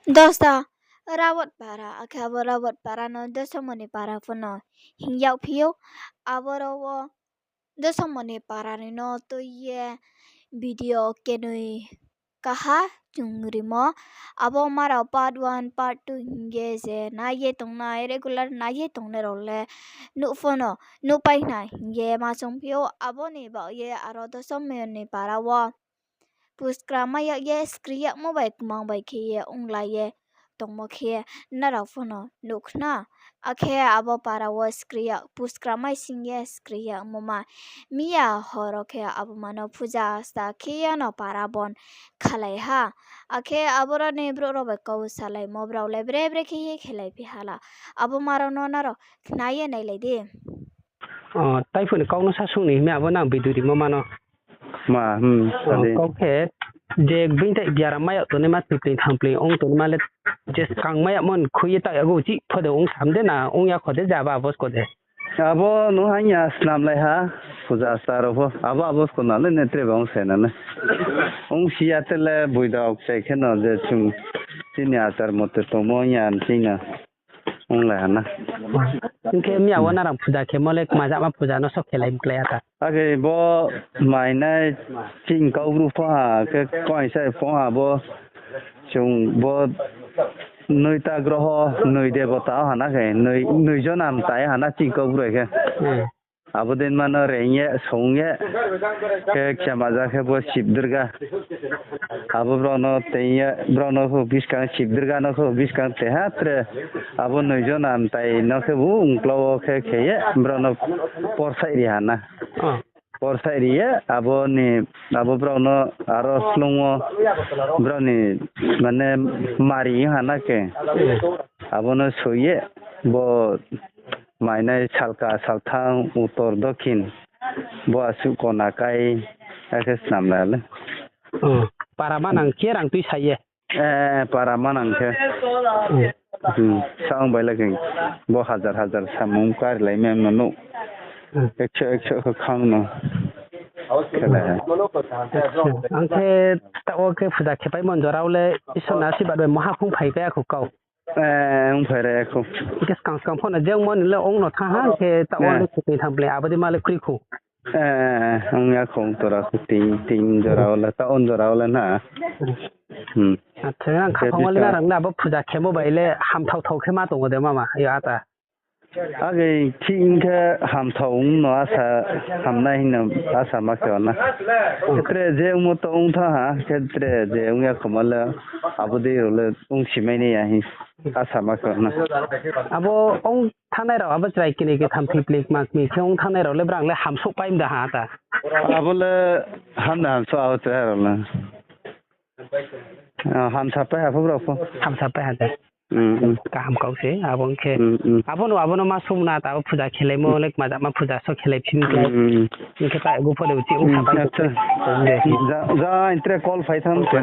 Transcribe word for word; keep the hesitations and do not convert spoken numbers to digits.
Dosa Rawat para, akhe abo Rawat para no Dosomo ni para pho no hing yagphi ou. Aboro wo Dosomo ni para ni no tui ye video kenoi kaha chung rimo. Abo ma rao part one, part two hing ye je nai ye tongnai, regular nai ye tongnai rao le nuh pho no nuhpai khna hing ye ma chungphi ou. Abo ni baoh ye aro Dosomo ni para wo puskra mai yag ye skri yagmo bai kmang bai khe ye onglai ye tongmo khe nrao pho no nuh khna. Akhe abo para wo skri yag, puskra mai sing ye skri yagmo ma miya horo khe abo ma no puja asta khe ye no para bon khalai ha. Akhe aboro ni brouh rao bai kau salaimo brao le bre bre khe ye khelai phi ha la. Abo ma rao no nrao khna ye nailai di. O, taiphuh ni kau no sasung ni himi abo nang bidurimo ma no. Ma, hmm, sadi. Kau khe, je bini tai biaram mai yag tongnaima, tui pleing thang pleing ong tongnaima le, je skang mai yagmo ni khui ye ta yago chih pho de ong sam de na, ong ya kho de, jaba abo sko de. Abo no hanya snamlai ha, puja asta rao pho. Abo abo sko na le ne tre ba ong sai na le. Ong si ya te le boida ok sai khe no je chung chini achar mote tongmo ya chini. Onglai ha na. Hing khe miya wo narang puja khemo le kmajama puja no so khelai mklai ya ta. Akhe bo mainai ching kau bru pho ha, khe koaing sai pho ha bo chung bo noi ta groho, noi debota ha na khe, noi, noi jona mtai ha na ching kau bru khe. Hmm. Abo din ma no reing ye, song ye, khe kchamaja khe bo Sib Durga. Abo brao no teing ye, brao no khe buskang Sib Durga no khe buskang te ha tre. Abo noi jona mtai no khe bo ungklau wo khe khe ye, brao no porsaih ri ha na. O. Porsaih ri ye, abo ni, abo brao no aro slung wo brao ni, mane, mari ha na khe. Abo no soi ye, bo mainai salka, salthang, utor, dokhin, bo asuh kona kai, akhe snamlai le. O, para manang khe rang tui sa ye. Eh, para manang khe. Hmm. Hmm, saong bai le khe. Bo hajar hajar samung kari lai mem no nuh. Hmm. Ekso ekso khe khang no. Khe le. Acha, ang khe taoh wo khe puja khepaimo ni jora wo le Isor ni asirbad bai maha phung phai pai ya kho kau. Eh, ong phai ra ya kho. Hing khe skang skang pho no je ongmo ni le ong no thanng ha, hing khe taoh wo le khe tui thang ble abo dei ma le kroi kho. Eh, ong ya kho, ong tora kho, tin, tin jora wo le, taoh on jora wo le na. Hmm. Acha, ang khaphang wo le nrang le abo puja khemo bai le hamthao thao khe ma tong ou de mama, yo ata. Age thik hing khe hamthao ong no asa, hamnai hing no asa ma khe na. Khe tre je ongmo to ong thanng ha, khe tre je ong ya kho ma le, abo dei rao le ong si mai nai ya hing asa ma khe na. Abo ong thanngnai rao, abo chrai kini khe tham thiplik ma kmi khe ong thanngnai rao le brang le hamsouh pai mda ha ta. Abo le hamna hamsouh abo chrai rao le. Ah, hamsa pai ha pho brao pho. Hamsa pai ha de. Hmm, hmm. Kaham kau se, abo ong khe. Hmm, hmm. Abo no, abo no ma sung na ta, abo puja khelaimo le, kmajama puja so khelai phim khe. Hmm, hmm. Ong khe ta, gu pho de, uchi ong sa pai. Hmm, acha. De. Ja, ja, intre call phai tham se.